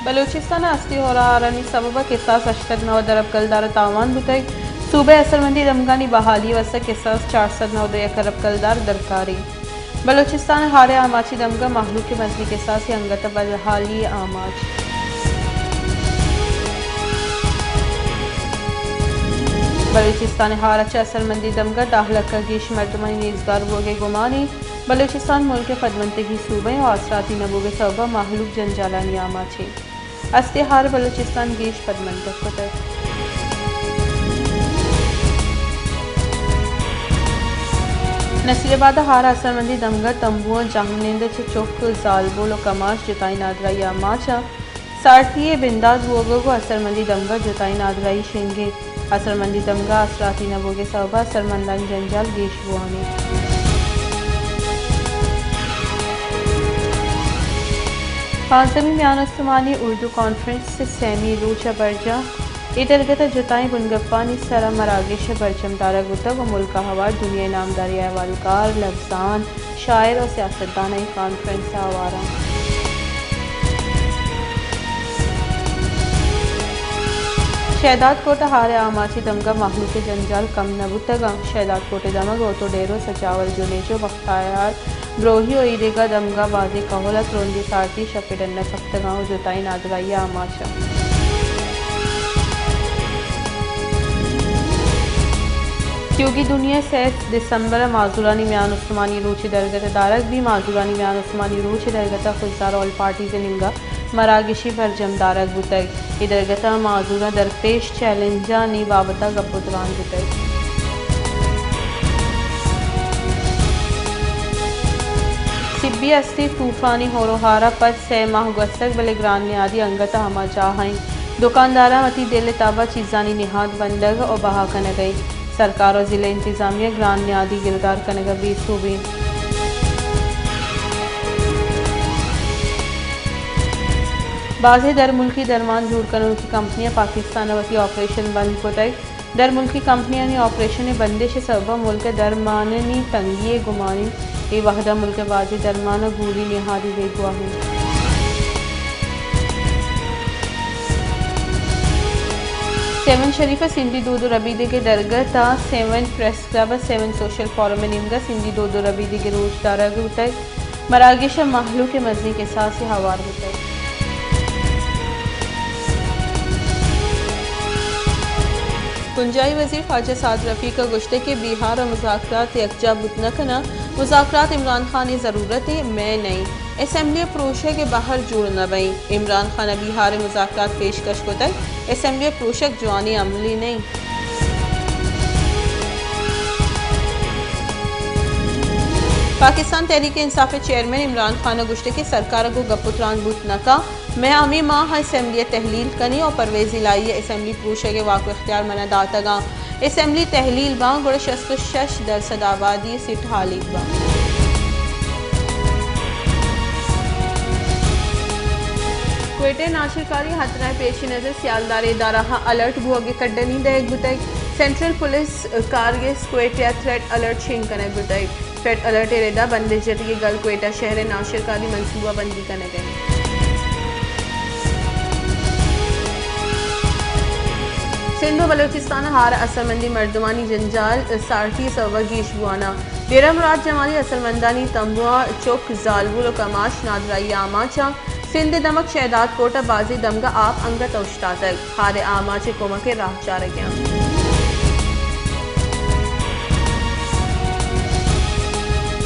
بلوچستان ءَ ہستیں ہور ءُ ہارانی سبب ءَ کساس ہشت سد نود ارب کلدار ءِ تاوان بوتگ۔ صوبہ ءِ اثرمندیں دمگانی بحالی ءِ واستہ کساس چار سد نود ءُ یک ارب کلدار درکار اِنت۔ بلوچستان ءِ ہار ءِ آماچی دمگ ءَ مہلوک ءِ مزنیں کساسے انگت ءَ بحالی ءِ آماچ۔ بلوچستان ءِ ہار ءَ چہ اثرمندیں دمگ ءَ دہ لکھ ءَ گیش مردمانی نیزگار بوگ ءِ گمان اِنت۔ بلوچستان ملک ءِ پدمنتگیں صوبہ اِنت ءُ آسراتی نہ بوگ ءِ سبب ءَ مہلوک جنجالانی آماچ اِنت۔ ہستیں ہار ءَ بلوچستان گیش پدمنتگ کتگ۔ نصیر آباد ءِ ہار ءَ اثرمندیں دمگ ءَ تمبو اَنت، جہمنند ءَ چہ چک، زالبول ءُ کماش جتائیں نادراہی ءِ آماچ اَنت۔ سارتی ءِ بندات بوگ ءَ گوں اثرمندیں دمگ ءَ جتائیں نادراہی شنگ اِنت۔ اثرمندیں دمگ ءَ آسراتی نہ بوگ ءِ سبب ءَ اثرمندانی جنجال گیش بوان اِنت۔ پانزدہمی میان استمانی اردو کانفرنس ءِ سیمی روچ ءَ برجاہ۔ اے درگت ءَ جتائیں بنگپانی سر ءَ مراگش ءِ برجم دارگ بوتگ ءُ ملک ءَ ہوار دنیا ءِ نامداریں احوالکار، لبزانت، شاعر ءُ سیاستدان اے کانفرنس ءَ ہوار اَنت۔ شہداد کوٹ ءِ ہار ءِ آماچی دمگ ءَ مہلوک ءِ جنجال کم نہ بوتگ اَنت۔ شہداد کوٹ ءِ دمگ اوتو ڈیرو، سجاول، جنیجو، بختیار بروہی ءُ اے دگہ دمگ ءَ بازیں کہول ءَ ترندیں سارتی شپ ءِ ڈن ءَ کپتگ اَنت ءُ جتائیں نادراہی ءِ آماچ اَنت۔ تیوگیں دنیا ءَ سئے دسمبر ءَ معذورانی میان استمانی روچ ءِ درگت ءَ دارگ بیت۔ معذورانی میان استمانی روچ ءِ درگت ءَ خضدار آل پارٹیز ءِ نیمگ ءَ مراگشے برجم دارگ بوتگ۔ اے درگت ءَ معذوراں درپیش چیلنجانی بابت ءَ گپ ءُ تران بوتگ۔ سبی ءَ ہستیں طوفانی ہور ءُ ہار ءَ پد سئے ماہ گوستگ، بلے گران نیادی انگت ءَ ہما جاہ ءَ اِنت۔ دکانداراں وتی دل ءِ تاب ءَ چیزانی نہاد بندگ ءُ بہا کنگ ءَ اِنت۔ سرکار ءُ ضلع انتظامیہ گران نیادی گرودار کنگ ءَ بے سوب اِنت۔ بازیں درملکی درمان جوڑ کنوکی کمپنیاں پاکستان ءَ وتی آپریشن بند کتگ۔ درملکی کمپنیانی آپریشن ءِ بندش ءِ سبب ءَ ملک ءَ درمانانی تنگی ءِ گمان اِنت۔ اے وہد ءَ ملک ءِ بازیں درمان ءَ گولی نہادی بیگواہ اِنت۔ سیون شریف ءَ سندھی دود ءُ ربیدگ ءِ درگت ءَ سیون پریس کلب ءَ سیون سوشل فورم ءِ نیمگ ءَ سندھی دود ءُ ربیدگ ءِ روچ دارگ بوتگ۔ مراگش ءَ مہلوک ءِ مزنیں کساسے ہوار بوتگ۔ بنجاہی وزیر خواجہ سعد رفیق ءَ گوشتگ کہ بیہار ءَ مذاکرات یکجاہ بوت نہ کناں، مذاکرات عمران خان ءِ ضرورت اِنت، مئے نہ اِنت۔ اسمبلی ءِ پروشگ ءِ بہر جوڑ نہ بئیں۔ عمران خان ءَ بیہار ءِ مذاکرات پیشکش کتگ، اسمبلی ءِ پروشگ جوانیں عملے نہ اِنت۔ پاکستان تحریک انصاف ءِ چیئرمین عمران خان ءَ گوشتگ کہ سرکار ءَ گوں گپ ءُ تران بوت نہ کنت۔ مئے ہمے مان ءَ اسمبلی ءَ تحلیل کنیں ءُ پرویز الہی ءَ اسمبلی پروشگ ءِ واک ءُ اختیار من ءَ داتگ اَنت۔ اسمبلی تحلیل باں گڑا شست ءُ شش درسد آبادی ءِ سیٹ ہالیگ باں۔ کوئٹہ ءَ ناشرکاری ءِ ہترہ ءِ پیش نظر سیالدار ادارہاں الرٹ بوگ ءِ کڈنی دئیگ بوتگ۔ سینٹرل پولیس کارگس کوئٹہ ءَ تھریڈ الرٹ شنگ کنگ بوتگ۔ تھریڈ الرٹ ءِ ردا بندش جتگ ءُ گل کوئٹہ شہر ءِ ناشرکاری منصوبہ بندی کنگ ءَ اِنت۔ سندھ ءُ بلوچستان ءِ ہار ءَ اثرمندیں مردمانی جنجال سارتی ءِ سبب ءَ گیش بوان اَنت۔ ڈیرہ مراد جمالی اثرمندانی تمبو ءَ چک، زالبول ءُ کماش نادراہی ءِ آماچ اَنت۔ سندھ ءِ دمگ شہداد کوٹ ءَ بازیں دمگ ءَ آپ انگت ءَ اوشتاتگ۔ ہار ءِ آماچ ءِ کمک ءَ راہ چارگ ءَ اَنت۔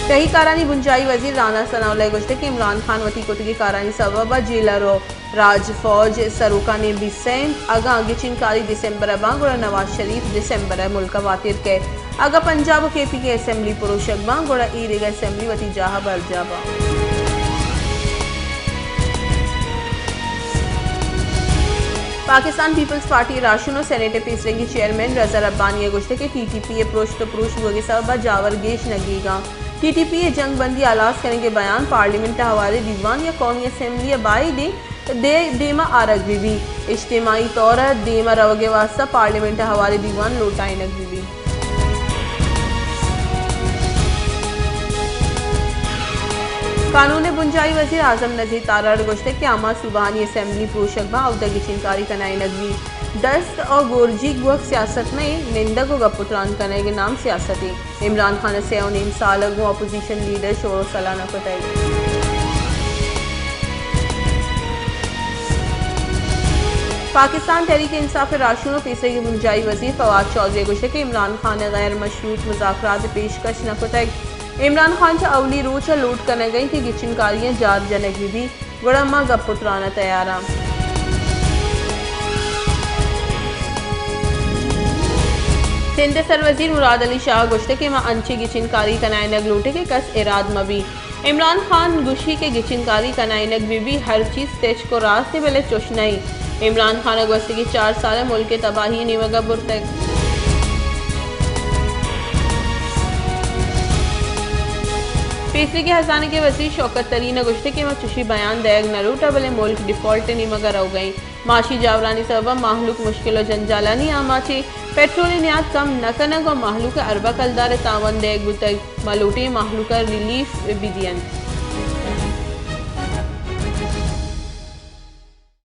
تہی کارانی بنجاہی وزیر رانا ثناء اللہ ءَ گوشتگ کہ عمران خان وتی کتگیں کارانی سبب ءَ جیل ءَ رو۔ راج فوج ءِ سروکاں نیم بیست ءَ اِنت۔ اگاں گچین کاری دسمبر ءَ باں گڑا نواز شریف دسمبر ءَ ملک ءَ واتر کئیت۔ اگاں پنجاب ءُ کے پی کے اسمبلی پروشگ باں گڑا اے دگہ اسمبلی وتی جاہ ءَ برجاہ باں۔ پاکستان پیپلز پارٹی ءِ راہشون ءُ سینیٹ ءِ پیسرنگیں چیئرمین رضا ربانی ءَ گوشتگ کہ ٹی ٹی پی ءِ پروشت ءُ پروش بوگ ءِ سبب ءَ جاور گیش نگیگ اَنت۔ ٹی ٹی پی ءِ جنگ بندی ءِ ہلاس کنگ ءِ بیان پارلیمنٹ ءِ ہواریں دیوان یا قومی اسمبلی ءَ باید اِنت دے-، دیم ءَ آرگ بہ بیت۔ اجتماعی طور ءَ دیم ءَ روگ ءِ واستہ پارلیمنٹ ءِ ہواریں دیوان لوٹائینگ بہ بیت۔ قانون ءِ بنجاھی وزیر اعظم نذیر تارڑ گوشتگ کہ ہما صوبہانی اسمبلی پروشگ باں، اودا گچین کاری کنائینگ بیت۔ دست ءُ گورجیگ بوگ سیاست نہ اِنت، نندگ ءُ گپ ءُ تران کنگ ءِ نام سیاست اِنت۔ عمران خان ءَ سئے ءُ نیم سال ءَ گوں اپوزیشن لیڈر شور ءُ صلاح نہ کتگ۔ پاکستان تحریک انصاف ءِ راہشون ءُ پیسریگیں بنجاھی وزیر فواد چوہدری ءَ گوشتگ کہ عمران خان ءَ غیر مشروط مذاکرات ءِ پیشکش نہ کتگ۔ عمران خان چہ اولی روچ ءَ لوٹ کنگ ءَ اِنت کہ گچین کاریاں جار جنگ بہ بیت، گڑا ما گپ ءُ تران ءَ تیار آں۔ سندھ ءِ سروزیر مراد علی شاہ ءَ گوشتگ کہ ما انچیں گچین کاری کنائینگ لوٹیں کہ کس اراد مہ بیت۔ عمران خان گوشی کہ گچین کاری کنائینگ بہ بیت، ہر چیز تچک ءُ راست اِنت، بلے چش نہ اِنت۔ عمران خان ءَ گوستگیں چار سال ءَ ملک ءَ تباہی ءِ نیمگ ءَ برتگ۔ پیسریگیں ہزانگ ءِ وزیر شوکت ترین ءَ گوشتگ کہ ما چشیں بیان دئیگ نہ لوٹاں، بلے ملک ڈیفالٹ ءِ نیمگ ءَ روگ ءَ اِنت۔ معاشی جاورانی سبب ءَ مہلوک مشکل ءُ جنجالانی آماچ اِنت۔ پٹرول ءِ نیاد کم نہ کنگ ءَ مہلوک ءَ اربہ کلدار ءِ تاوان دئیگ بوتگ۔ ما لوٹیں مہلوک ءَ ریلیف بدئینت۔